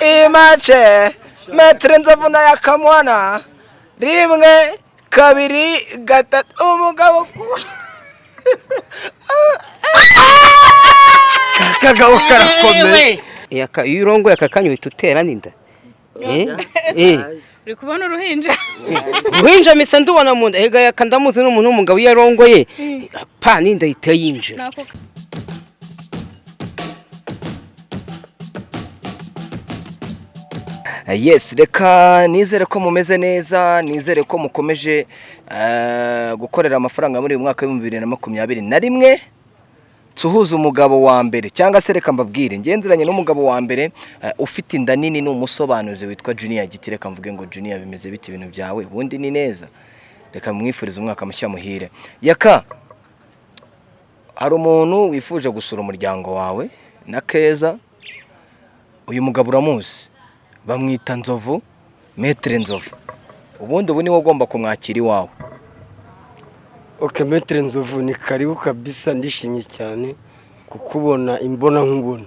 Imace Maître Nzovu na Yakamwana, rimwe, kabiri, gatatu, umugabo. Kagabo karakomeye. Iyo urongoye aka kanya uhita utera n'inda. Eh. Uri kubona uruhinja? Uruhinja mise ndubona mu nda. Ega Yaka ndamuzi, ni umuntu w'umugabo, iyo arongoye pa n'inda ihita yinjira. Nako. Yes, reka nizere ko mumeze neza, nizere ko mukomeje gukorera amafaranga muri uyu mwaka wa 2021. Nsuhuza umugabo wa mbere, cyangwa se reka mbabwire, ngenzeranye n'umugabo wa mbere ufite inda nini, ni umusobanuzi witwa Junior Giti. Reka mvuge ngo: "Junior, bimeze bite? Ibintu byawe ubundi ni neza?" Reka mwifurize umwaka mushya muhire. Yaka, hari umuntu wifuje gusura umuryango wawe na Keza. Uyu mugabo uramuzi, bamwita Nzovu, Maître Nzovu. Ubundi ubu niwe ugomba kumwakira iwawe. OK, Maître Nzovu, ni karibu kabisa. Ndishimye cyane kukubona imbona nkubona.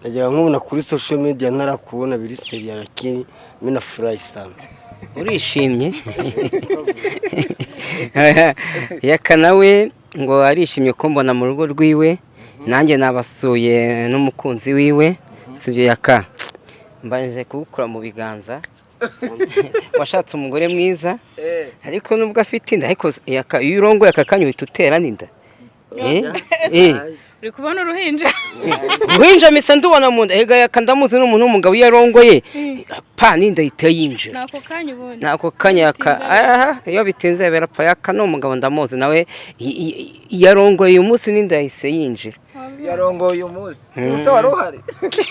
Najyaga nkubona kuri social media, ntarakubona biri sérieux, lakini mimi nafurahi sana. Urishimye? Yaka nawe ngo arishimye ko mbona mu rugo rwiwe, nanjye nabasuye n'umukunzi wiwe, sibyo Yaka? Mbanje kugukura mu biganza, washatse umugore mwiza, ariko nubwo afite inda, ariko Yaka, iyo urongoye aka kanya uhita utera n'inda. Eh. Uri kubona uruhinja? Uruhinja mise ndubona mu nda. Ega Yaka ndamuzi, ni umuntu w'umugabo, iyo arongoye pa n'inda ihita yinjira. Nako kanya ubundi. Nako kanya Yaka. Aha, iyo bitinze birapfa. Yaka ni umugabo ndamuzi nawe, yarongoye uyu munsi n'inda yahise yinjira. Yarongoye uyu munsi, ese wari uhari?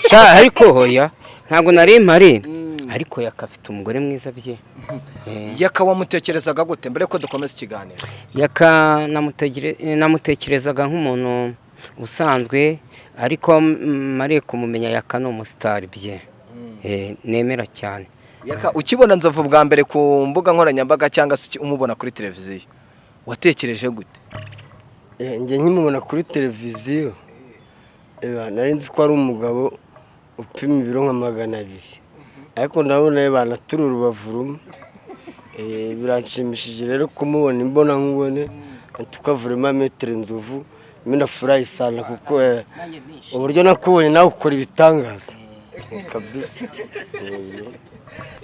Sha, ariko hoya, ntabwo nari mpari, ariko Yaka afite umugore mwiza bye. Yaka wamutekerezaga gute mbere ko dukomeza ikiganiro? Yaka namutekerezaga nk'umuntu usanzwe, ariko mariye kumumenya, Yaka ni umusitari bye. Nemera cyane. Yaka, ukibona Nzovu bwa mbere ku mbuga nkoranyambaga cyangwa se umubona kuri televiziyo, watekereje gute? Njye nkimubona kuri televiziyo, nari nzi ko ari umugabo upima ibiro nka 200, ariko ndabona banatura urubavu rumwe. Biranshimishije rero kumubona imbona nkubone. Tukavurema Maître Nzovu, mimi nafurahi sana kuko uburyo nakubonye nawe ukora ibitangaza kabisa.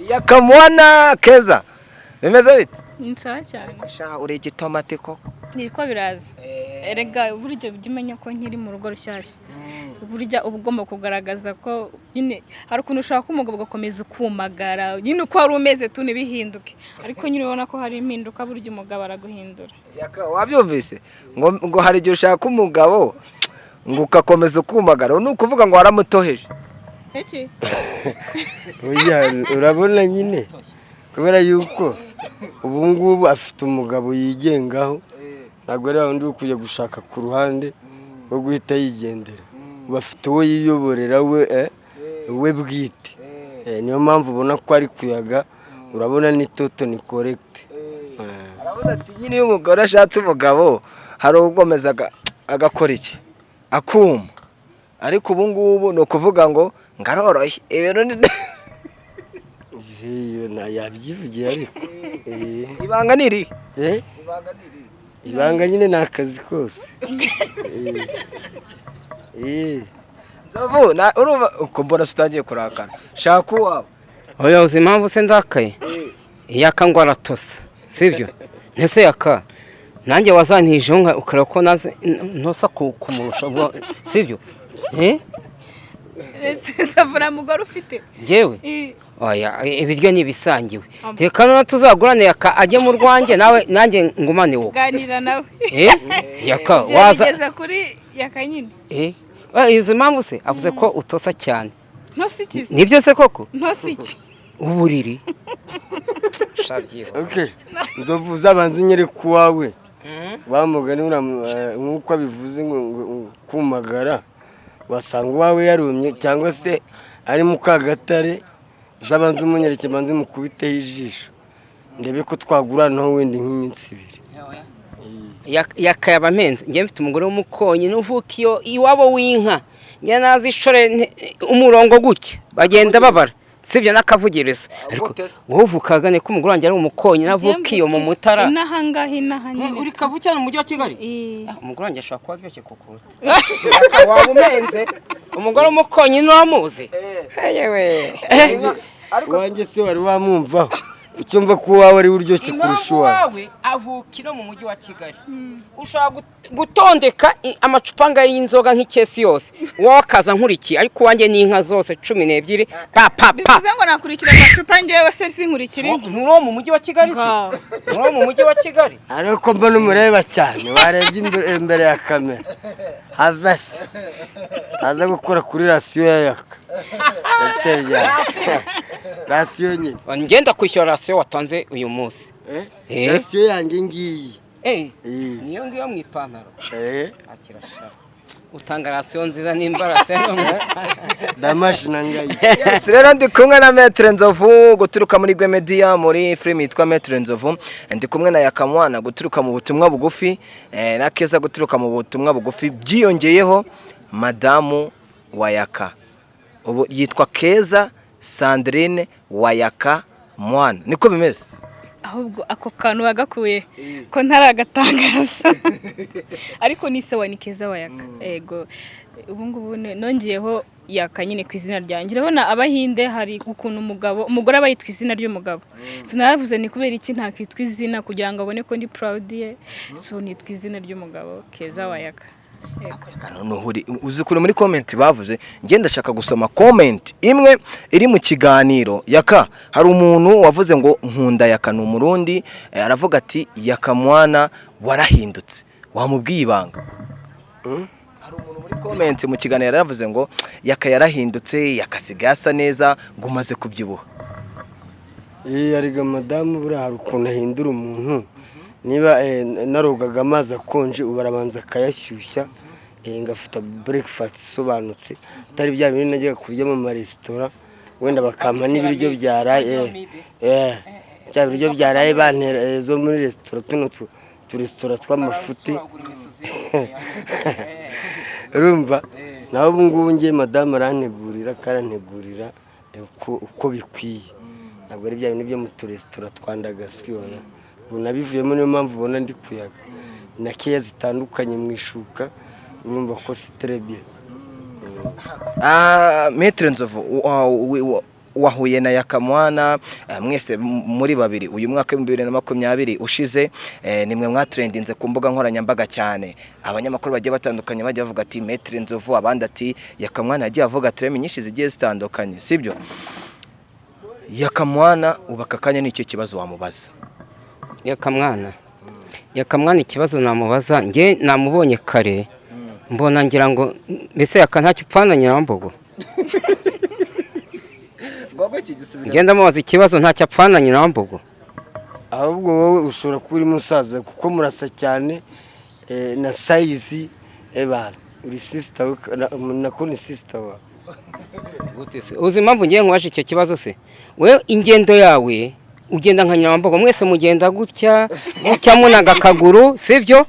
Yakamwana, Keza, bimeze bite? Ni sawa cyane. Sha, uri igitomati koko. Niko biraza erega. Burya ujya umenya ko nkiri mu rugo rushyashya, burya uba ugomba kugaragaza ko nyine hari ukuntu ushaka umugabo ugakomeza ukumagara nyine uko wari umeze tu, ntibihinduke, ariko nyine ubona ko hari impinduka. Burya umugabo araguhindura. Yaka, wabyumvise ngo hari igihe ushaka umugabo ngo ugakomeza ukumagara, ni ukuvuga ngo waramutoheje? Iki? Oya, urabona nyine kubera yuko ubu ngubu afite umugabo yigengaho, ntabwo ari wa wundi wo kujya gushaka ku ruhande wo guhita yigendera. Ubu afite uwo yiyoborera we, we bwite. Niyo mpamvu ubona ko ari kuyaga, urabona ni toto, ni correct. Aravuze ati nyine iyo umugore ashatse umugabo hari ugukomeza agakora iki, akuma, ariko ubu ngubu ni ukuvuga ngo ngaroroshye ibintu ni Iyo yabyivugiye ariko. Ibanga ni irihe? Eh? Ibanga ni irihe? Ibanga nyine ni akazi kose. Nzovu, urumva uko mbona se utangiye kurakara? Shaka uwawe. Oya, uzi impamvu se ndakaye? Yaka ngo aratosa, sibyo? Ntese Yaka, nanjye wazantijeho nka ukareba ko naze ntosa kumurusha ubwo, sibyo? Eh? Savura mugore ufite? Njyewe? Oya, ibiryo ni ibisangiwe. Reka noneho tuzagurane, Yaka ajye mu rwanjye nawe, nanjye ngumane wowe. Ganira nawe. Eh, Yaka Ibyo waza bigeze kuri Yaka nyine. Eh, izi mpamvu se avuze ko utosa cyane? Ntosa iki se? Nibyo se koko? Ntosa iki? Uburiri. Okay. Nzovu, uzabanza unyereke uwawe. Wa mugani nk'uko abivuze ngo kumagara, wasanga uwawe yarumye cyangwa se ari mu kagatare. Uzabanza umunyereke, banze mukubiteho ijisho, ndebe ko twaguranaho wenda nk'iminsi 2. Yakayaba amenze. Njye mfite umugore w'umukonyi n'uvuka iyo iwabo w'inka. Njye nazishore umurongo gutya bagenda babara, sibyo n'akavugirizo. Ariko Gute se? wowe uvukaga ko umugore wanjye ari umukonyi, navukiye mu Mutara. Inaha ngaha, inaha nyine. Uri kavukira mu mujyi wa Kigali? Eh. Ah, umugore wanjye ashobora kuba aryoshye kukuruta. Waba umenze umugore w'umukonyi ntiwamuzi yewe. Ariko Uwanjye se wari wamwumvaho? Icyo mva ko uwawe ari we uryoshye kurusha Impamvu uwawe. Wawe avukira mu mujyi wa Kigali, ushobora gutondeka amacupa angahe y'inzoga nk'ikesi yose, wowe akaza nkurikiye, ariko uwanjye ni inka zose 12, pa pa pa. Bivuze ngo nakurikira amacupa, ngewe se sinkurikira inka? Nturi uwo mu mujyi wa Kigali se? Ngaho. Nturi uwo mu mujyi wa Kigali? Ariko mbona umureba cyane, warebye imbere ya kamera, have se aza gukora kuri rasiyo ya Yaka. Rasiyo nyine. Ngenda kwishyura rasiyo watanze uyu munsi. Eh. Rasiyo yanjye ngiyi. Eh, Eh. niyo ngiyo mu ipantaro? Eh. Akirashara utanga rasiyo nziza, nimba rasiyo yo mu Damashi na ngayi. Yes, rero ndi kumwe na Maître Nzovu guturuka muri Gwemedia, muri filime yitwa Maître Nzovu. Ndi kumwe na Yakamwana guturuka mu butumwa bugufi, na Keza guturuka mu butumwa bugufi. Byiyongeyeho madamu wa Yaka ubu yitwa Keza Sandrine wa Yaka Mwana, niko bimeze? Ahubwo ako kantu wagakuye ko ntaragatangaza, ariko ni sawa, ni Keza wa Yaka, ego. Ubu ngubu nongeyeho Yaka nyine ku izina ryanjye. Urabona Abahinde hari ukuntu umugabo, umugore aba yitwa izina ry'umugabo. So naravuze ni kubera iki ntakitwa izina kugira ngo abone ko ndi proud ye? So nitwa izina ry'umugabo, Keza wa Yaka. Ego. Noneho uzi ukuntu muri comment bavuze? Njye ndashaka gusoma comment imwe iri mu kiganiro Yaka. Hari umuntu wavuze ngo nkunda Yaka, ni Umurundi, aravuga ati: "Yaka mwana, warahindutse, wamubwiye ibanga." Hari umuntu muri comment mu kiganiro yaravuze ngo Yaka yarahindutse, Yaka asigaye asa neza, ngo umaze kubyibuha. Iyo arega madamu, buriya hari ukuntu ahindura umuntu. Niba narogaga amazi akonje, ubu arabanza akayashyushya, ngafata breakfast isobanutse, atari bya bindi najyaga kurya mu maresitora, wenda bakampa n'ibiryo byaraye, bya biryo byaraye bantera, zo muri resitora, tuno turesitora tw'amafuti, urumva. Naho ubu ngubu ngiye, madamu arantegurira, akarantegurira uko bikwiye. Ntabwo ari bya bintu byo mu turesitora twandagaswi, oya, ubu nabivuyemo. Niyo mpamvu ubona ndi kuyaga na keya zitandukanye mu ishuka, urumva ko c'est très bien. Ah, Maître Nzovu, wahuye na Yakamwana, mwese muri babiri uyu mwaka wa 2020 ushize, nimwe mwatrendinze ku mbuga nkoranyambaga cyane. Abanyamakuru bagiye batandukanye bagiye bavuga ati Maître Nzovu, abandi ati Yakamwana. Yagiye avuga trend nyinshi zigiye zitandukanye, sibyo? Yakamwana, ubu aka kanya ni icyo kibazo wamubaza? Yakamwana, Yakamwana, ikibazo namubaza, njye namubonye kare, mbona ngira ngo mbese Yaka ntacyo upfana Nyirambogo. Njye ndamubaza ikibazo, ntacyo apfana Nyirambogo? Ahubwo wowe ushobora kuba uri musaza, kuko murasa cyane, na size ebana uri sister we, nako ni sister wawe. Gute se? Uzi impamvu ngiye nkubaje icyo kibazo se? We ingendo yawe ugenda nka Nyirambogo, mwese mugenda gutya gutya, munaga akaguru, sibyo?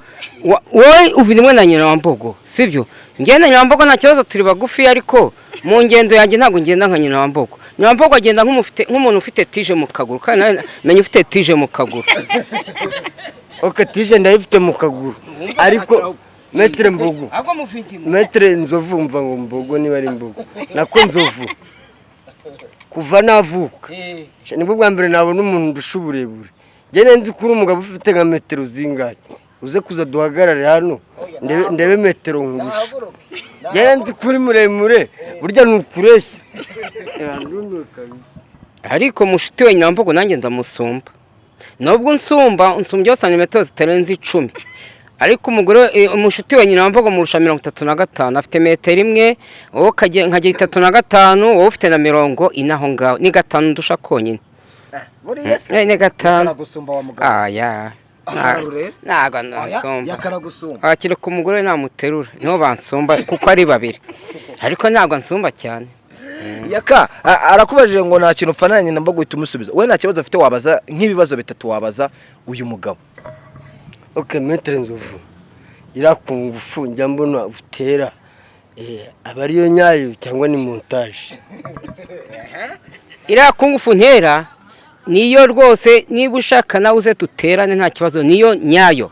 Wowe uva rimwe na Nyirambogo, sibyo? Njye na Nyirambogo nta kibazo, turi bagufi, ariko mu ngendo yanjye ntabwo ngenda nka Nyirambogo. Nyirambogo agenda nk'umuntu ufite tige mu kaguru, kandi nawe menya ufite tige mu kaguru. Ok, tige ndayifite mu kaguru, ariko Maître Mbogo, Ahubwo mufite Maître Nzovu, mva ngo Mbogo, niba ari Mbogo, nako Nzovu, kuva navuka nibwo bwa mbere nabona umuntu ndusha uburebure. Njye nzi ko uri umugabo ufite nka metero zingahe? Uze kuza duhagarare hano, ndebe metero nkurusha. Njye nzi ko uri muremure, burya ni ukureshya. Ndumiwe kabisa. Ariko mushuti we Nyirambogo nanjye ndamusumba, nubwo unsumba unsumbyeho santimetero zitarenze 10, ariko umugore, umushuti we Nyirambogo murusha 35. Afite metero imwe, wowe nkagira 35, wowe ufite na 40 aho ngaho, ni 5 ndusha konyine. Buriya se Ni 5. Aragusumba wa mugabo. Aya. Akarorero? Ntabwo Oya, nansumba. Yakaragusumba. Akiri ku mugore namuterura niho bansumba, kuko ari babiri, ariko ntabwo ansumba cyane. Yaka arakubajije ngo nta kintu upfana na Mbogo, uhita umusubiza. We nta kibazo ufite wabaza, nk'ibibazo bitatu wabaza uyu mugabo? Ok, Maître Nzovu, iriya ku ngufu njya mbona utera. Aba ariyo nyayo cyangwa ni montage? Iriya kungufu ntera niyo rwose. Niba ushaka nawe uze duterane, nta kibazo, niyo nyayo.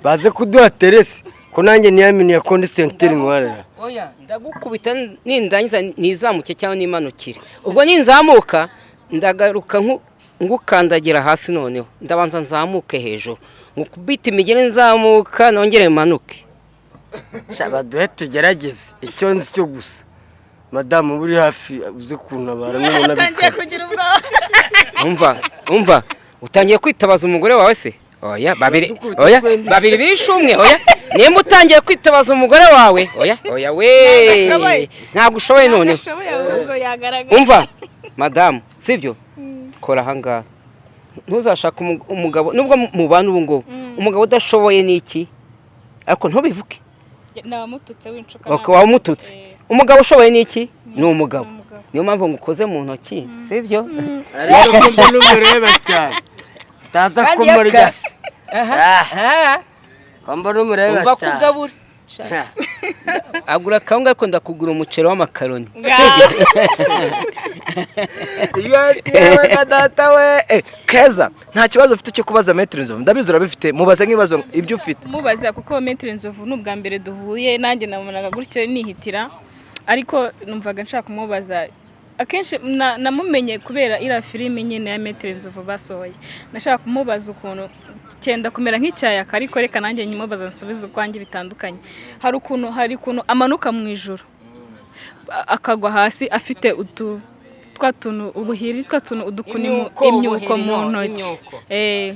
Baze kuduha teresi ko nanjye niyaminiye ko ndi ceinture noire. Oya, ndagukubita nindangiza nizamuke cyangwa nimanukire. Ubwo ninzamuka ndagaruka ngukandagira hasi. Noneho ndabanza nzamuke hejuru, ngukubite imigeri nzamuka, nongere manuke. Sha, baduhe tugerageze. Icyo nzi cyo gusa, madamu uba uri hafi uze kuntabara nubona Atangiye bikaze. kugira ubwoba. Umva, umva, utangiye kwitabaza umugore wawe se? Oya, babiri. Dukubita Oya. twembi. Babiri bishe umwe. Oya, nimba utangiye kwitabaza umugore wawe, oya, oya we. Ntabwo ashoboye. Ntabwo ushoboye noneho. Ashoboye, ahubwo yagaragara. Umva madamu, sibyo? Kora ahangaha, ntuzashake umugabo nubwo mubana ubu ngubu. Umugabo udashoboye ni iki? Ariko ntubivuge. Nabamututse w'inshuka. Ok, wamututse. Umugabo ushoboye ni iki? Ni umugabo. Umugabo. Niyo mpamvu ngukoze mu ntoki, sibyo? Ariko ko mbona umureba cyane, utaza Kandi kumurya. Ko mbona umureba Umva, cyane. kugabura agura akawunga, ariko ndakugura umuceri w'amakaroni. Yes, yewe ka data we. Keza, nta kibazo ufite cyo kubaza Maître Nzovu? Ndabizi urabifite, mubaze nk'ibibazo ibyo ufite. Kumubaza kuko Maître Nzovu ni ubwa mbere duhuye, nanjye nabonaga gutyo nihitira, ariko numvaga nshaka kumubaza. Akenshi namumenye kubera iriya filime nyine ya Maître Nzovu basohoye. Nashaka kumubaza ukuntu cyenda kumera nk'icyayaka, ariko reka nanjye nyimubaza nsubize ukwanjye bitandukanye. Hari ukuntu amanuka mu ijuru akagwa hasi afite utu twa tuntu ubuhiri, twa tuntu udukuni Imyuko, imyuko ubuhiri, mu no, ntoki. Imyuko.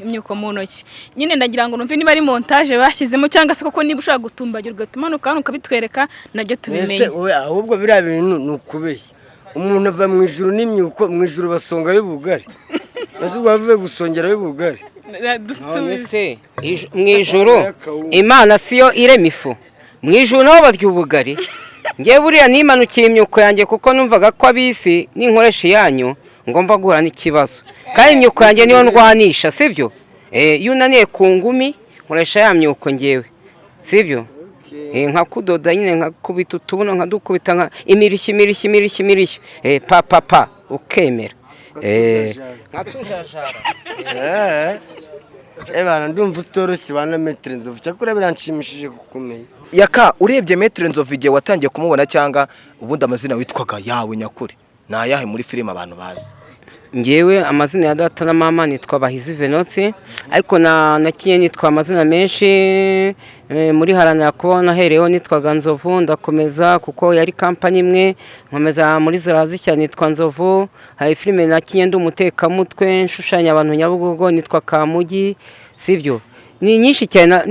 Imyuko mu ntoki nyine. Ndagira ngo numve niba ari montage bashyizemo cyangwa se koko niba ushaka gutumbagira ugahita umanuka hano ukabitwereka nabyo Mbese tubimenye. Wowe ahubwo biriya bintu ni ukubeshya. Umuntu ava mu ijuru n'imyuko? Mu ijuru basongayo ubugari? Ese ubwo bavuye gusongerayo ubugari? None Dusubize. se mu ijuru Imana siyo irema ifu? Mu ijuru nabo barya ubugari. Ngewe buriya nimanukiye imyuko yanjye kuko numvaga ko abisi n'inkoresha iyanyu ngomba guhura n'ikibazo, kandi imyuko yanjye niyo ndwanisha, sibyo? Iyo unaniye ku ngumi nkoresha ya myuko ngewe, sibyo? Nkakudoda nyine, nkakubita utubuno, nkadukubita nka imirishyo, imirishyo, imirishyo, imirishyo, pa pa pa, ukemera. Nkatujajara. Bana, ndumva utoroshye bana Maître Nzovu. Cyakora biranshimishije kukumenya. Yaka, urebye Maître Nzovu igihe watangiye kumubona, cyangwa ubundi amazina witwaga yawe nyakuri ni ayahe muri filime abantu bazi? Ngewe amazina ya data na mama nitwa Bahizi Venotsi, ariko na nakinye nitwa amazina menshi. Muri Haranira Kubaho nahereyeho nitwaga Nzovu, ndakomeza kuko yari kampani imwe, nkomeza muri Zirazishya nitwa Nzovu. Hari filime nakinye ndi umutekamutwe nshushanya abantu Nyabugogo, nitwa Kamugi, sibyo? Ni nyinshi cyane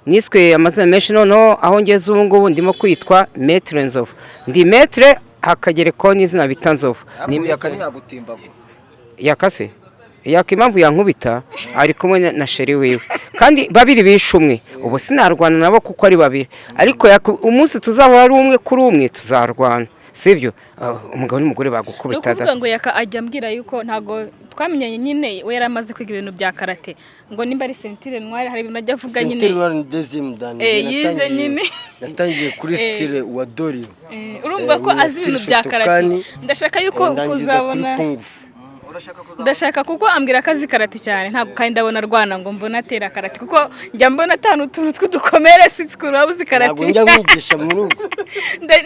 niswe amazina menshi. Noneho aho ngeze ubu ngubu ndimo kwitwa Maître Nzovu. Ndi Maître hakagerekwaho n'izina bita Nzovu. Ni Yaka ntiyagutimbagura? Yakase yaka impamvu yankubita ari kumwe na chéri wiwe, kandi babiri bishe umwe. Ubu sinarwana nabo kuko ari babiri, ariko umunsi tuzahora ari umwe kuri umwe tuzarwana, sibyo? Ah, umugabo n'umugore Ni bagukubita da. ukuvuga ngo Yaka ajya ambwira yuko ntabwo twamenyanye nyine, we yari amaze kwiga ibintu bya karate, ngo nimba ari ceinture noire, hari ibintu ajya avuga nyine. Ceinture noire ni deuxième dan. Yize nyine. Natangiye kuri style wa Doryo. Urumva ko Nyina azi ibintu style bya karate. Shotokan, Ndashaka yuko ndangiza kuri kuzabona kung fu. Ndashaka kuko ambwira ko azi karate cyane, ntabwo kandi ndabona arwana ngo mbone atera karate, kuko njya mbona atanu utuntu tw'udukomere, sinzi ukuntu waba uzi Ntabwo karate. njya nkwigisha mu rugo.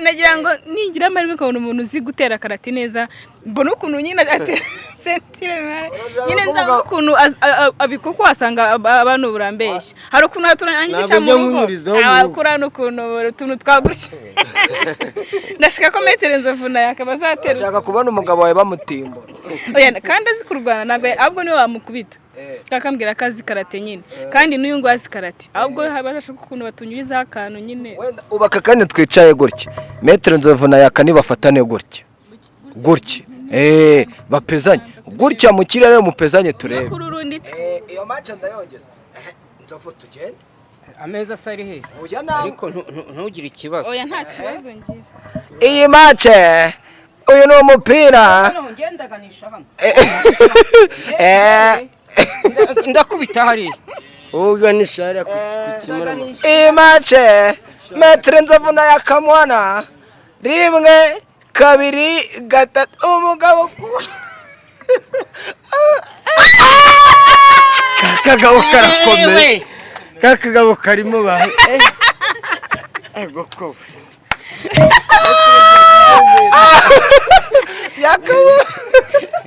Nagira ngo nigira amahirwe nkabona umuntu uzi gutera karate neza, mbona ukuntu nyine atera ceinture noire nyine, nzabona ukuntu kuko wasanga abantu burambeshya, hari ukuntu haturangisha Ntabwo mu njya rugo. nkunyurizaho mu rugo. Kuri ukuntu utuntu twagutya. Ndashaka ko Maître Nzovu nawe akaba azatera. Ushaka kubona umugabo wawe bamutimbura? Oya, kandi azi kurwana, ntabwo ahubwo niwe wamukubita. Kakambwira ko azi karate nyine, kandi n'uyu nguyu azi karate, ahubwo habasha ukuntu batunyurizaho akantu nyine. Wenda ubaka kandi twicaye gutya, Maître Nzovu na Yaka nibafatane gutya gutya, bapezanye gutya mu kirere, mupezanye turebe. Kuri urundi. Iyo match ndayogeza. Nzovu, tugende. Ameza asa ari he? Ujya nawe. Ariko ntugire ikibazo. Oya, nta kibazo ngira. Iyi match, uyu ni umupira. Ngendaganisha hano. Eh. Ndakubita hariya. Wowe uganisha hariya ku kimarama. Iyi match, Maître Nzovu na Yakamwana, rimwe, kabiri, gatatu, umugabo Kagabo karakomeye, ka kagabo karimo ba ego ko. Yakabo.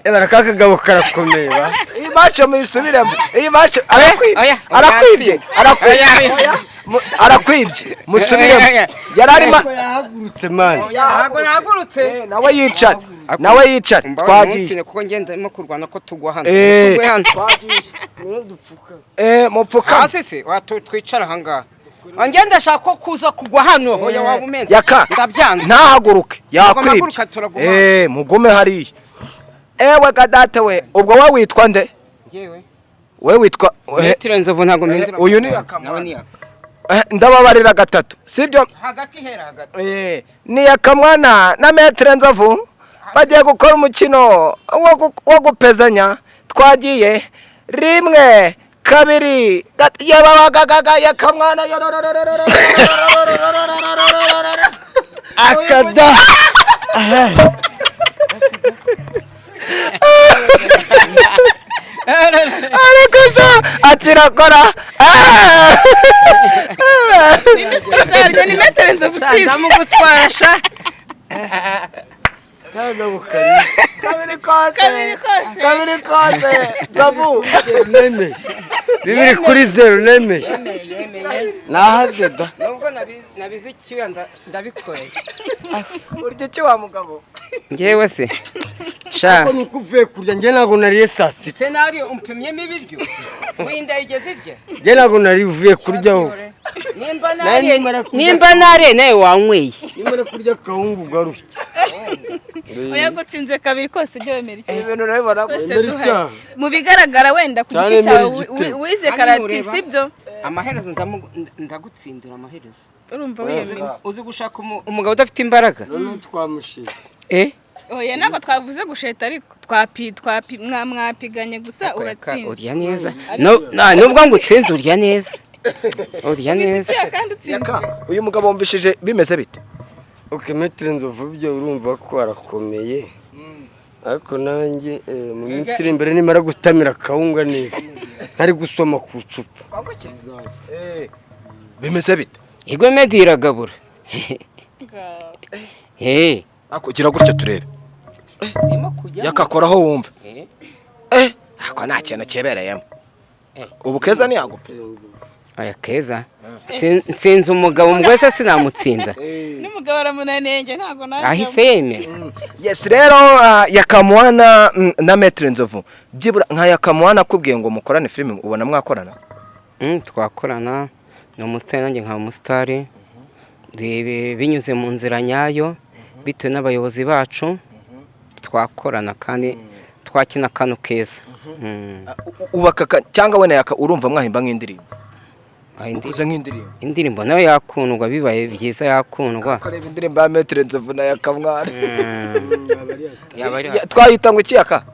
Ebara, ka kagabo karakomeye ba. Iyi match muyisubiremo, iyi match arakwibye. Oya, Arakwibye, arakwibye. Oya. Oya, arakwibye, musubiremo. Oya. Yari arimo. Yahagurutse man. Ntabwo nahagurutse. Nawe yicare, nawe yicare, twagiye. Kuko ngenda ndimo kurwana ko tugwa hano. Tugwe hano. Twagiye. Mupfukame. Hasi se twicara ahangaha, ngenda ndashaka ko kuza kugwa hano. Hoya, waba umenze. Yaka. Ndabyanze. Ntahaguruke, yakwibye. Mpaguruka, turaguma. Mugume hariya. Ewe gadate we, ubwo wowe witwa nde? Njyewe? We witwa Maître Nzovu, ntabwo mpindura. Uyu ni Yakamwana. Nawe ni Yaka. Ndababarira gatatu, sibyo? Hagati, hera hagati. Ni Yakamwana na Maître Nzovu bagiye gukora umukino wo gupezanya. Twagiye, rimwe, kabiri, yababagaga, Yakamwana. Akada. Ariko sha atirakora. Ni Maître Nzovu utsinze. Ndamugutwara sha. Kagabo karimo. Kabiri kose, kabiri kose, Nzovu. Nemeye 2-0, nemeye nahaze da. Nubwo nabize icyuya, ndabikoreye. Urya iki wa mugabo? Njyewe se sha? Ariko nuko uvuye kurya, njye ntabwo nariye saa sita. Se nari umpimyemo ibiryo, wenda igeze irya. Njye ntabwo nari uvuye kuryaho. Nimba Nari nariye nimara kurya- nimba nariye nawe wanyweye. Nimara kurya akawunga ugaruke. Oya, gutsinze kabiri kose, jya wemera icyo Ibi bintu urabibona ko twese Wemera duhari. icyaha. Mu bigaragara wenda ku Cyane giti cyawe emera igitego. wize Hano karate, ureba. sibyo? Amaherezo ndagutsindira amaherezo. Urumva wiyemera. Uzi gushaka umugabo udafite imbaraga. Noneho twamushize. Oya, ntabwo twavuze gusheta, ariko twapi twapi mwapiganye gusa, uratsinze. Urya neza. Nubwo ngutsinze, urya neza, urya neza. Icyuya kandi utsinze. Yaka, uyu mugabo wumvishije bimeze bite? Ok, Maître Nzovu byo urumva ko arakomeye, ariko nanjye mu minsi iri imbere nimara gutamira akawunga neza ntari gusoma ku icupa. Bimeze bite? Igwe medi iragabura. Akugira gutya turebe. Ndimo kujya. Yakakoraho wumve. Ako nta kintu kibereyemo. Ubu Keza ntiyagupeza. Aya Keza, nsinze umugabo wese sinamutsinda. N'umugabo aramunanenge, ntabwo nawe. Ahise yemera. Yes, rero Yakamwana na Maître Nzovu, byibura nka Yakamwana akubwiye ngo mukorane filime, ubona mwakorana? Twakorana, ni umusitari nanjye nkaba umusitari. Binyuze mu nzira nyayo, bitewe n'abayobozi bacu, twakorana kandi twakina akantu keza. Ubaka cyangwa wenda Yaka, urumva mwahimba nk'indirimbo? Ah, Ukoze nk'indirimbo. Indirimbo nayo yakundwa, bibaye byiza yakundwa. Ukareba indirimbo ya Maître Nzovu na Yakamwana. Yaba ari Twayita ngo iki, Yaka?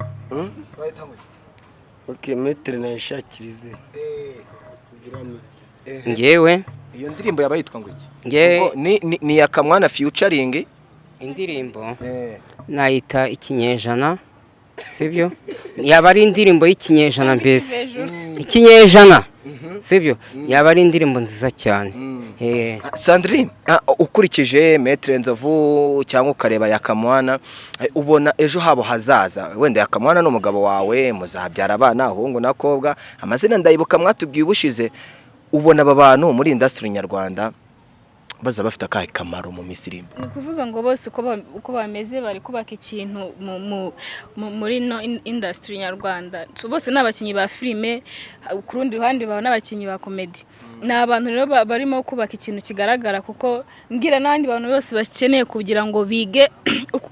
Twayita ngo iki? Ok, Maître nayishakira izina. Ngewe? Iyo ndirimbo yaba yitwa ngo iki? Ngewe? Ubwo ni Yakamwana featuring. Indirimbo nayita Ikinyejana, sibyo? Yaba ari indirimbo y'ikinyejana mbese, ikinyejana, sibyo? Yaba ari indirimbo nziza cyane. Sandrine, ukurikije Maître Nzovu cyangwa ukareba Yakamwana, ubona ejo habo hazaza, wenda Yakamwana n'umugabo wawe muzabyara abana, ahungu n'akobwa, amazina ndayibuka mwatubwiye ubushize, ubona aba bantu muri industry nyarwanda baza bafite akahe kamaro mu minsi iri imbere? Ni ukuvuga ngo bose uko bameze bari kubaka ikintu muri no industry nyarwanda. So, bose ni abakinnyi ba filime, ku rundi ruhande baba n'abakinnyi ba comedy. Ni abantu rero barimo kubaka ikintu kigaragara, kuko mbwira n'abandi bantu bose bakeneye kugira ngo bige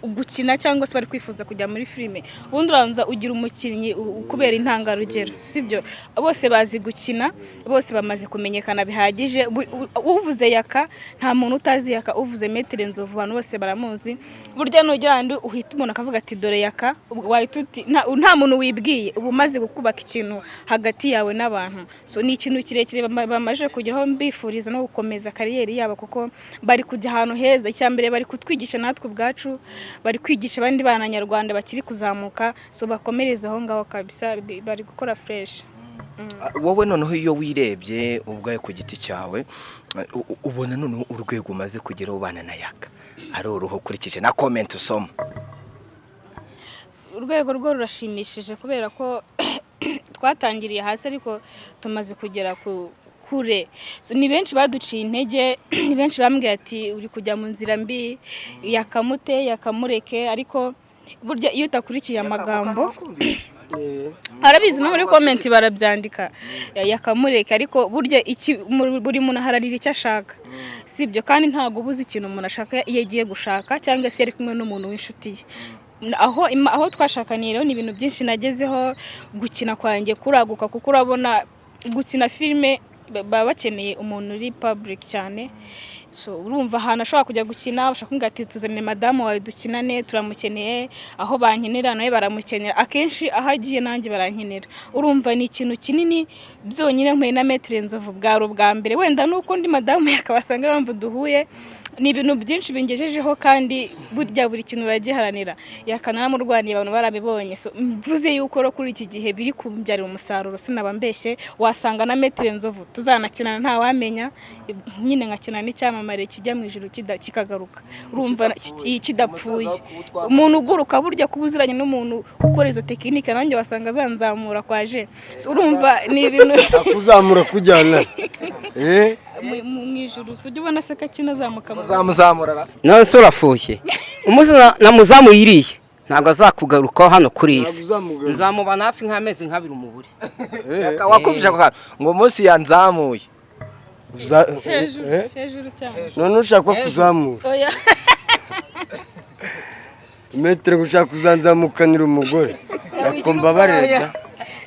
gukina cyangwa se bari kwifuza kujya muri filime, ubundi urabanza ugira umukinnyi ukubera intangarugero, sibyo? Bose bazi gukina, bose bamaze kumenyekana bihagije. Uvuze Yaka nta muntu utazi Yaka, uvuze Maître Nzovu abantu bose baramuzi. Burya nugera ahandi uhita umuntu akavuga ati dore Yaka, ubwo wahita uti nta muntu wibwiye, uba umaze kubaka ikintu hagati yawe n'abantu. So ni ikintu kirekire bamaze kugeraho, mbifuriza no gukomeza carrière yabo kuko bari kujya ahantu heza. Icya mbere bari kutwigisha natwe ubwacu, bari kwigisha abandi bana nyarwanda bakiri kuzamuka. So bakomereze aho ngaho kabisa, bari gukora fresh. Wowe noneho iyo wirebye ubwawe ku giti cyawe, ubona noneho urwego umaze kugeraho ubana na Yaka ari uruhu, ukurikije na comment usoma? Urwego rwo rurashimishije kubera ko twatangiriye hasi ariko tumaze kugera ku kure. So, ni benshi baduciye intege, ni benshi bambwiye ati uri kujya mu nzira mbi, yakamute yakamureke, ariko burya iyo utakurikiye amagambo, arabizi, no muri comment barabyandika, yakamureka. Ariko burya iki buri muntu aharanira icyo ashaka, si ibyo? Kandi ntabwo ubuze ikintu umuntu ashaka iyo agiye gushaka cyangwa se iyo ari kumwe n'umuntu w'inshuti ye. Aho twashakaniye rero ni ibintu byinshi nagezeho, gukina kwanjye kuraguka, kuko urabona gukina filime baba bakeneye umuntu uri public cyane. So urumva ahantu ashobora kujya gukina bashaka kumbwira ati tuzanire madamu wawe dukinane, turamukeneye. Aho bankenera nawe baramukenera, akenshi aho agiye nanjye barankenera. Urumva ni ikintu kinini byonyine mpuye na Maître Nzovu bwari ubwa mbere, wenda nuko undi madamu yakabasanga impamvu duhuye. Ni ibintu byinshi bingejejeho, kandi burya buri kintu uragiharanira. Yakanamurwaniye abantu barabibonye. So mvuze yuko rero kuri iki gihe biri kumbyarira umusaruro, sinaba mbeshye. Wasanga na Maître Nzovu tuzanakinana, ntawamenya nyine, nkakina n'icyamamare kijya mu ijuru kikagaruka, urumva kidapfuye. Umuntu uguruka burya kuba uziranye n'umuntu ukora izo technique, nanjye wasanga azanzamura kwa je. So, urumva ni ibintu Akuzamura kujyana eh? Mu ijuru ujya ubona se ko akina azamuka Muzamuzamura ra? None se urafushye? Umunsi namuzamuye iriya ntabwo azakugarukaho hano kuri iyi Ntabwo si. uzamugaruka. Nzamubana hafi nk'amezi nk'abiri umubure. Wakubije ako kantu ngo umunsi yanzamuye. Hejuru. Eh? Hejuru cyane. None ushaka ko kuzamura? Oya. Maître ngo ushaka kuzanzamukanira umugore, yakumbabarira da.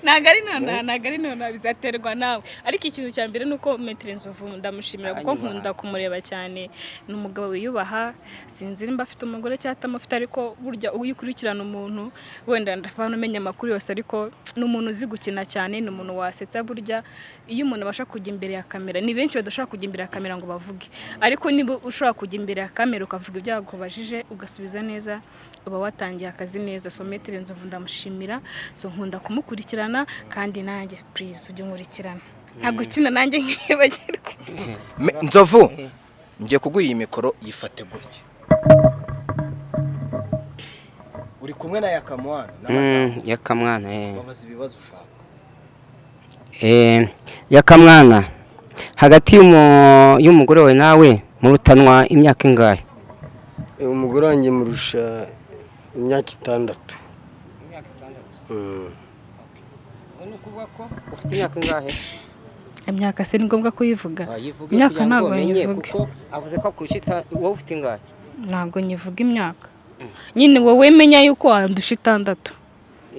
Ntabwo ari none, ntabwo ari none, bizaterwa nawe. Ariko ikintu cya mbere ni uko Maître Nzovu ndamushimira kuko nkunda kumureba cyane, ni umugabo wiyubaha. Sinzi nimba afite umugore cyangwa atamufite, ariko burya iyo ukurikirana umuntu, wenda ndavana umenya amakuru yose, ariko ni umuntu uzi gukina cyane, ni umuntu wasetsa. Burya iyo umuntu abasha kujya imbere ya kamera, ni benshi badashobora kujya imbere ya kamera ngo bavuge, ariko niba ushobora kujya imbere ya kamera ukavuga ibyo bakubajije ugasubiza neza, uba watangiye akazi neza. So Maître Nzovu ndamushimira, so nkunda kumukurikirana, kandi nanjye please ujye unkurikirana, ntabwo ukina nanjye nkibagirwa. Nzovu, ngiye kuguha iyi mikoro, yifate gutya, uri kumwe na Yakamwana na madamu. Yakamwana eh. Babaza ibibazo ushaka. Yakamwana, hagati y'umugore wawe nawe murutanwa imyaka ingahe? Umugore wanjye murusha imyaka 6. Imyaka 6. Ni ukuvuga ko ufite imyaka ingahe? Imyaka se ni ngombwa kuyivuga? Wayivuge. Imyaka Kugira ngo ntabwo umenye nyivuga. Kuko avuze ko akurusha wowe ufite ingahe? Ntabwo nyivuga imyaka nyine, wowe menya yuko wandusha 6.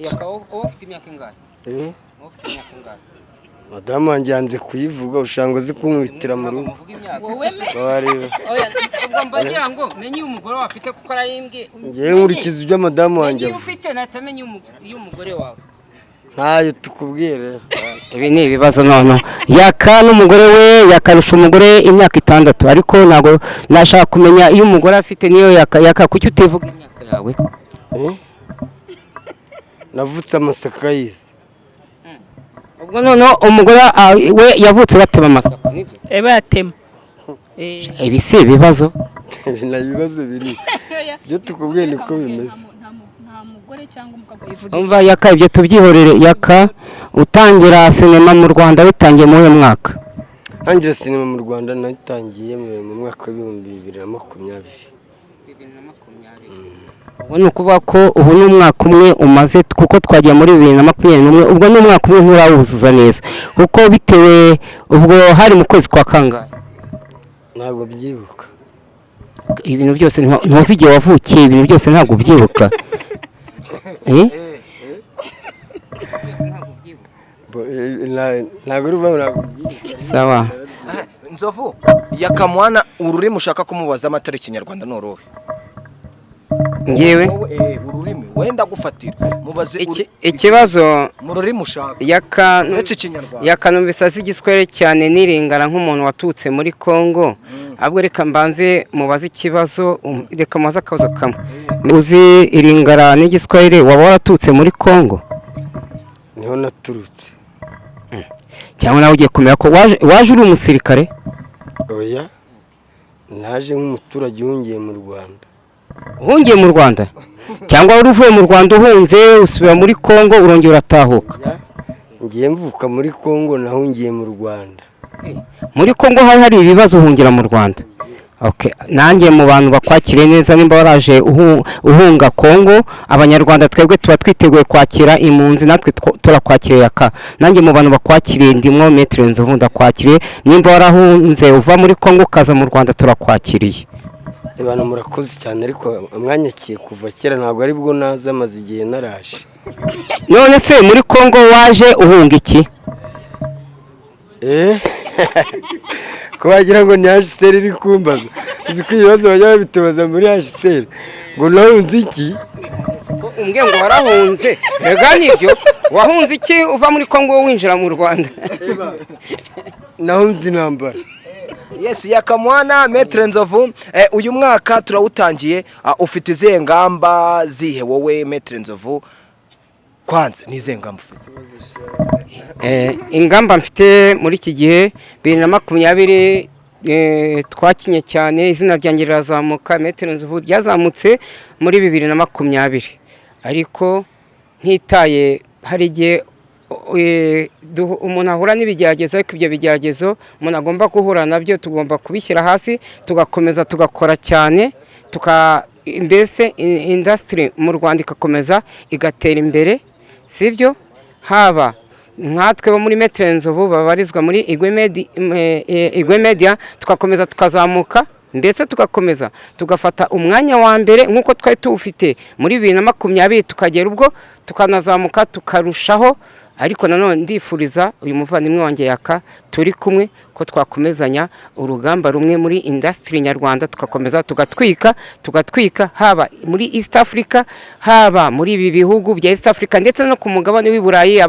Yaka, wowe ufite imyaka ingahe? Eh? Wowe ufite imyaka ingahe? Madamu wanjye yanze kuyivuga, ushanga uzi kunkubitira mu rugo. Muvuga imyaka. Wowe me Babareba. Oya, ubwo mbagira ngo menye iyo umugore wawe afite kuko arayimbwiye. Ngewe nkurikiza ibyo madamu wanjye Menye iyo avuga. ufite, nahita menya iyo umugore wawe. Ntayo tukubwiye rero. Ibi ni ibibazo noneho. Yaka n'umugore we, yakarusha umugore imyaka 6, ariko ntabwo nashaka kumenya iyo umugore afite niyo Yaka. Yaka, kuki utivuga imyaka yawe? Eh? Navutse amasaka yize. Ubwo noneho umugore we yavutse batema amasaka, nibyo? Eba yatema. Eh. Ibi si ibibazo. Nta bibazo biri, ibyo tukubwiye niko bimeze. Nta mugore cyangwa umugabo wivuga. Umva Yaka, ibyo tubyihorere. Yaka, utangira sinema mu Rwanda bitangiye muri uyu mwaka? Ntangira sinema mu Rwanda natangiye mu mwaka wa 2020. 2020. Ubwo ni ukuvuga ko ubu ni umwaka umwe umaze, kuko twagiye muri 2021, ubwo ni umwaka umwe nturawuzuza neza, kuko bitewe ubwo hari mu kwezi kwa kangahe? Ntabwo byibuka. Ibintu byose ntuzi igihe wavukiye, ibintu byose ntabwo ubyibuka. Eh? Ntabwo uri uvuga, ntabwo byibuka. Sawa. Nzovu, Yakamwana, ururimi ushaka kumubaza amatari Ikinyarwanda ni uruhe? Ngewe? Wowe, ururimi wenda gufatira mubaze Ikibazo mu rurimi ushaka yaka uretse Ikinyarwanda. Yakanumvise azi Igiswahili cyane n'iringara nk'umuntu watutse muri Congo. Ahubwo reka mbanze mubaze ikibazo, reka mubaze akabazo kamwe. Uzi iringara n'Igiswahili, waba waratutse muri Congo? Niho naturutse. Cyangwa nawe ugiye kumenya ko waje uri umusirikare? Oya, naje nk'umuturage uhungiye mu Rwanda. Uhungiye mu Rwanda, cyangwa wari uvuye mu Rwanda uhunze, usubira muri Congo, urongera uratahuka? Oya, ngiye mvuka muri Congo, nahungiye mu Rwanda. Muri Congo hari hari ibibazo, uhungira mu Rwanda. Okay. Nanjye mu bantu bakwakiriye neza, nimba waraje uhunga Congo, Abanyarwanda twebwe tuba twiteguye kwakira impunzi, natwe turakwakiriye. Aka nanjye mu bantu bakwakiriye ndimwo, Maître Nzovu, ndakwakiriye. Nimba warahunze uva muri Congo ukaza mu Rwanda, turakwakiriye. Abantu murakoze cyane, ariko mwanyakiye kuva kera, ntabwo ari bwo naza, amaze igihe naraje. None se muri Congo waje uhunga iki? Ko wagira ngo ni HCR iri kumbaza? Uzi ko ibibazo bajya babitubaza muri HCR, ngo nahunze iki? Umbwiye ngo warahunze, rega nibyo, wahunze iki uva muri Congo winjira mu Rwanda? Nahunze intambara. Yes, Yakamwana, Maître Nzovu, uyu mwaka turawutangiye, ufite izihe ngamba zihe wowe Maître Nzovu? Kwanza ni izihe ngamba ufite? Ingamba mfite muri iki gihe, 2020, twakinye cyane, izina ryanjye rirazamuka, Maître Nzovu ryazamutse muri 2020, ariko ntitaye, hari igihe umuntu ahura n'ibigeragezo, ariko ibyo bigeragezo umuntu agomba guhura nabyo tugomba kubishyira hasi, tugakomeza tugakora cyane, tuka mbese industry mu Rwanda igakomeza igatera imbere, sibyo? Haba nkatwe bo muri Maître Nzovu babarizwa muri Igwe Media, tugakomeza tukazamuka, ndetse tugakomeza tugafata umwanya wa mbere nk'uko twari tuwufite muri 2020, tukagera ubwo tukanazamuka tukarushaho. Ariko nanone ndifuriza uyu muvandimwe wanjye Yaka turi kumwe ko twakomezanya urugamba rumwe muri industry nyarwanda, tugakomeza tugatwika, tugatwika, haba muri East Africa, haba muri ibi bihugu bya East Africa, ndetse no ku mugabane w'i Burayi,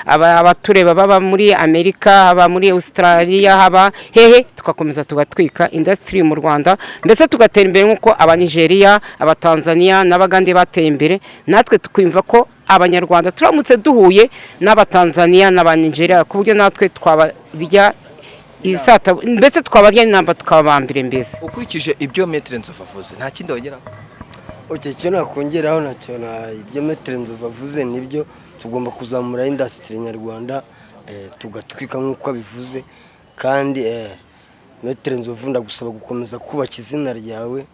abatureba baba muri Amerika, haba muri Australia, haba hehe, tugakomeza tugatwika industry mu Rwanda, mbese tugatera imbere nk'uko Abanigeria, Abatanzania n'Abagande bateye imbere. Natwe tukumva ko Abanyarwanda turamutse duhuye n'Abatanzania n'Abanigeria, ku buryo natwe twabarya isata, mbese twabarya inamba, tukaba ba mbere mbese. Ukurikije ibyo Maître Nzovu avuze, nta kindi wongeraho? Okay, icyo nakongeraho nacyo na ibyo Maître Nzovu avuze nibyo, tugomba kuzamura industry nyarwanda, tugatwika nk'uko abivuze. Kandi Maître Nzovu, ndagusaba gukomeza kubaka izina ryawe,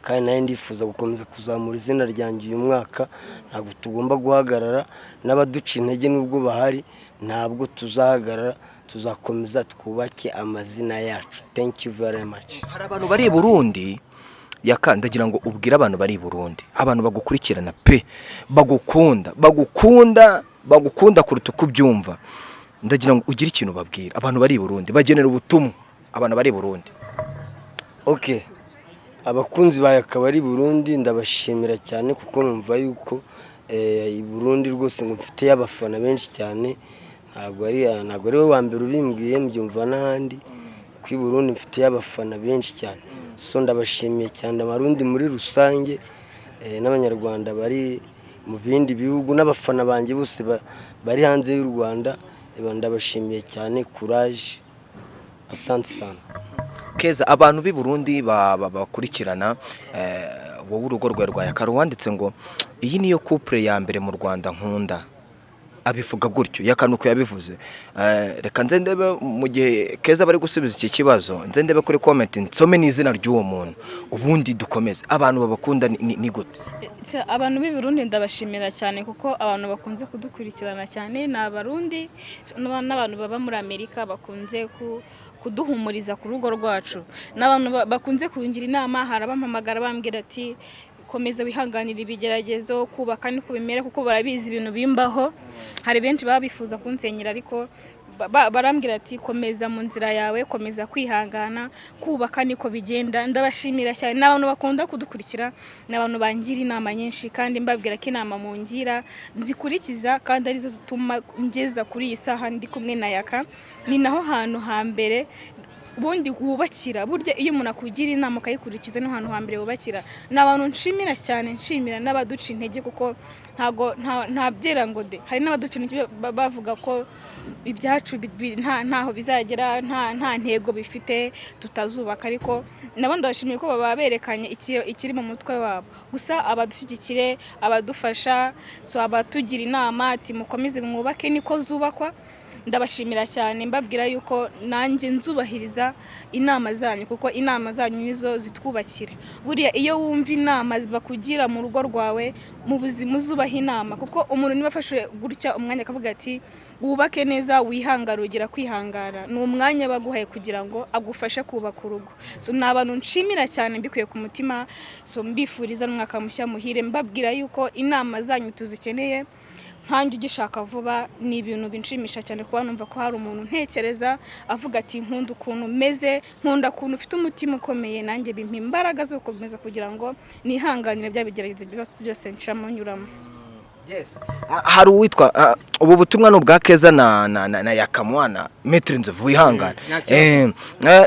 kandi nawe ndifuza gukomeza kuzamura izina ryanjye uyu mwaka. Ntabwo tugomba guhagarara, n'abaduca intege nubwo bahari, ntabwo tuzahagarara, tuzakomeza twubake amazina yacu. Thank you very much. Hari abantu bari i Burundi. Yaka, ndagira ngo ubwire abantu bari i Burundi, abantu bagukurikirana pe, bagukunda, bagukunda, bagukunda kuruta uko ubyumva. Ndagira ngo ugire ikintu ubabwira, abantu bari i Burundi, bagenera ubutumwa abantu bari i Burundi. Okay, abakunzi bawe akaba ari Burundi, ndabashimira cyane, kuko numva yuko i Burundi rwose ngo mfiteyo abafana benshi cyane. Ntabwo ari we wa mbere ubimbwiye, mbyumva n'ahandi ko i Burundi mfiteyo abafana benshi cyane. So ndabashimiye cyane Abarundi muri rusange, n'Abanyarwanda bari mu bindi bihugu, n'abafana banjye bose bari hanze y'u Rwanda, ndabashimiye cyane. Courage, asante sana. Keza, abantu b'i Burundi bakurikirana wowe, urugo rwawe rwa Yakaro, wanditse ngo iyi niyo couple ya mbere mu Rwanda nkunda. Abivuga gutyo Yaka, nuko yabivuze. Reka nze ndebe mu gihe Keza bari gusubiza iki kibazo, nze ndebe kuri comment nsome n'izina ry'uwo muntu, ubundi dukomeze. Abantu babakunda ni gute? Abantu b'i Burundi ndabashimira cyane, kuko abantu bakunze kudukurikirana cyane ni Abarundi n'abantu baba muri Amerika bakunze kuduhumuriza ku rugo rwacu, n'abantu bakunze kungira inama. Hari abampamagara bambwira ati: "Komeza wihanganira ibigeragezo, kubaka niko bimera," kuko barabizi ibintu bimbaho. Hari benshi baba bifuza kunsenyera, ariko barambwira ati: "Komeza mu nzira yawe, komeza kwihangana, kubaka niko bigenda." Ndabashimira cyane, ni abantu bakunda kudukurikira, ni abantu bangira inama nyinshi, kandi mbabwira ko inama mungira nzikurikiza kandi arizo zituma ngeza kuri iyi saha ndi kumwe na Yaka. Ni naho hantu hambere ubundi wubakira. Burya iyo umuntu akugira inama ukayikurikiza, ni hantu hambere wubakira. Ni abantu nshimira cyane, nshimira n'abaduca intege, kuko ntago nta byera ngo de. Hari n'abaduca intege bavuga ko ibyacu ntaho bizagera, nta ntego bifite, tutazubaka, ariko nabo ndabashimiye ko baba berekanye ikiri mu mutwe wabo. Gusa abadushyigikire, abadufasha, so abatugira inama ati: "Mukomeze mwubake, niko zubakwa," ndabashimira cyane, mbabwira yuko nanjye nzubahiriza inama zanyu, kuko inama zanyu nizo zitwubakira. Buriya iyo wumva inama bakugira mu rugo rwawe, mu buzima uzubaha inama, kuko umuntu niba afashe gutya umwanya akavuga ati: "Wubake neza, wihangare, ugira kwihangana," ni umwanya baguhaye kugira ngo agufashe kubaka urugo. So ni abantu nshimira cyane mbikuye ku mutima. So mbifuriza n'umwaka mushya muhire, mbabwira yuko inama zanyu tuzikeneye. Nkanjye ugishaka vuba, ni ibintu binshimisha cyane kuba numva ko hari umuntu ntekereza avuga ati: "Nkunda ukuntu umeze, nkunda ukuntu ufite umutima ukomeye." Nanjye bimpa imbaraga zo gukomeza kugira ngo nihanganire bya bigeragezo byose byose ncamo nyuramo. Hari uwitwa ubu butumwa ni ubwa Keza na Yakamwana. Maître Nzovu, wihangane.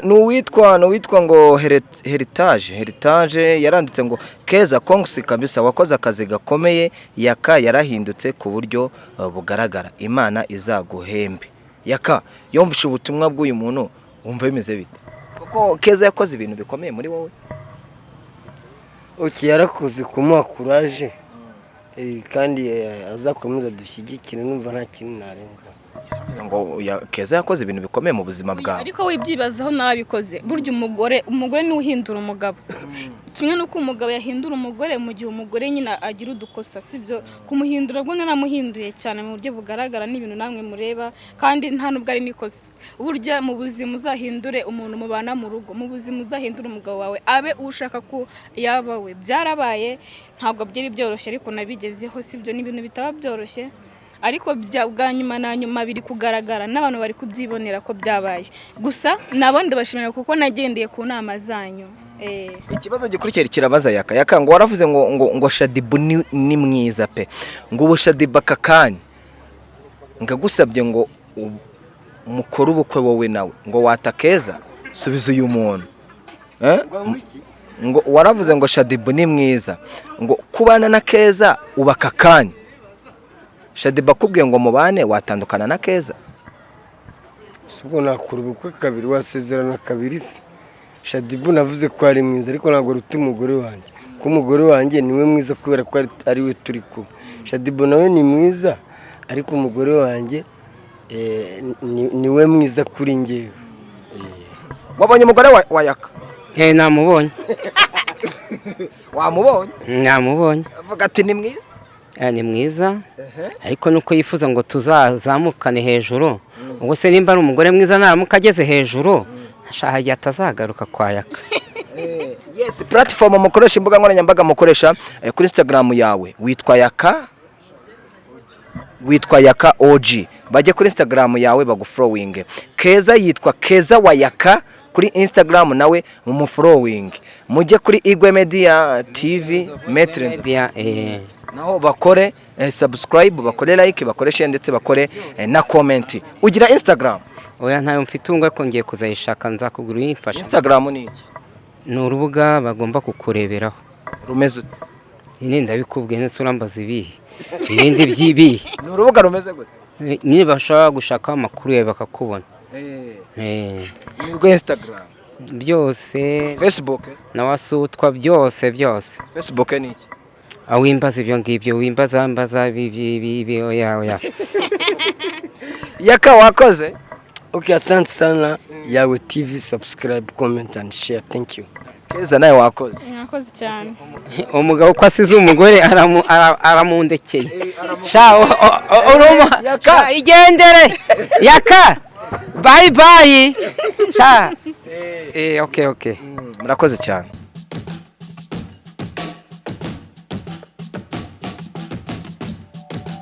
Ni uwitwa ngo Heritage yaranditse ngo: "Keza, congs kabisa, wakoze akazi gakomeye. Yaka yarahindutse ku buryo bugaragara. Imana izaguhembe." Yaka, yumvishe ubutumwa bw'uyu muntu, wumva bimeze bite, kuko Keza yakoze ibintu bikomeye muri wowe? Ok, yarakoze kumuha courage, kandi azakomeza dushyigikire. Numva nta kintu narenza. Yavuze ngo Keza yakoze ibintu bikomeye mu buzima bwawe. Ariko wibyibazaho, narabikoze. Burya umugore niwe uhindura umugabo, kimwe n'uko umugabo yahindura umugore mu gihe umugore nyine agira udukosa. Sibyo kumuhindura, bwo naramuhinduye cyane mu buryo bugaragara n'ibintu namwe mureba, kandi nta nubwo ari n'ikosa. Burya mu buzima uzahindure umuntu mubana mu rugo, mu buzima uzahindure umugabo wawe abe uwo ushaka ko yaba we. Byarabaye, ntabwo byari byoroshye, ariko nabigezeho. Sibyo, ni ibintu bitaba byoroshye, ariko bwa nyuma na nyuma biri kugaragara n'abantu bari kubyibonera ko byabaye. Gusa nabo ndabashimira kuko nagendeye ku nama zanyu. Ikibazo gikurikira kirabaza Yaka. Yaka, ngo waravuze ngo Shadibu ni mwiza pe, ngo ubu Shadibu aka kanya ngagusabye ngo mukore ubukwe wowe nawe, ngo wata Keza? Subiza uyu muntu. Eh? Ngo waravuze ngo Shadibu ni mwiza, ngo kubana na Keza uba aka kanya, Shadibu akubwiye ngo mubane, watandukana na Keza? Si ubwo nakora ubukwe kabiri, wasezerana kabiri se? Shadibu navuze ko ari mwiza, ariko ntabwo ruta umugore wanjye, ko umugore wanjye niwe mwiza kubera ko ari we turi kumwe. Shadibu nawe ni mwiza, ariko umugore wanjye niwe mwiza kuri njyewe. Wabonye umugore wa Yaka? Namubonye. Wamubonye? Namubonye. Avuga ati ni mwiza. Ni mwiza, ariko nuko yifuza ngo tuzazamukane hejuru. Ubwo se nimba ari umugore mwiza, naramuka ageze hejuru ashaka igihe atazagaruka kwa Yaka. Yes, platform mukoresha, imbuga nkoranyambaga mukoresha, kuri Instagram yawe witwa Yaka, witwa Yaka OG, bajye kuri Instagram yawe bagufollowing. Keza yitwa Keza wa Yaka kuri Instagram, nawe mumufollowing. Mujye kuri Igwe Media TV, Maître Nzovu. Media. Naho bakore subscribe, bakore like, bakore share, ndetse bakore na comment. Ugira Instagram? Oya, ntayo mfite ubu, ariko ngiye kuzayishaka, nzakugura uyimfasha. Instagram ni iki? Ni urubuga bagomba kukureberaho. Rumeze ute? Nyine ndabikubwiye, ndetse urambaza ibihe ibindi by'ibihe. Ni urubuga rumeze gute? Nyine bashobora gushakaho amakuru yawe bakakubona. Ni rwo Instagram? Byose. Facebook? Na wasutwa, byose byose. Facebook ni iki? Aho wimbaza ibyo ngibyo, wimbaza mbaza ibi ibi ibi, oya oya. Yaka, wakoze. Okay, asante sana. Yawe TV, subscribe, comment and share. Thank you. Keza, nawe wakoze. Mwakoze cyane. Umugabo ko asize umugore aramundekeye sha uruma. Yaka. Sha, igendere Yaka, bye bye sha. Okay. Murakoze cyane.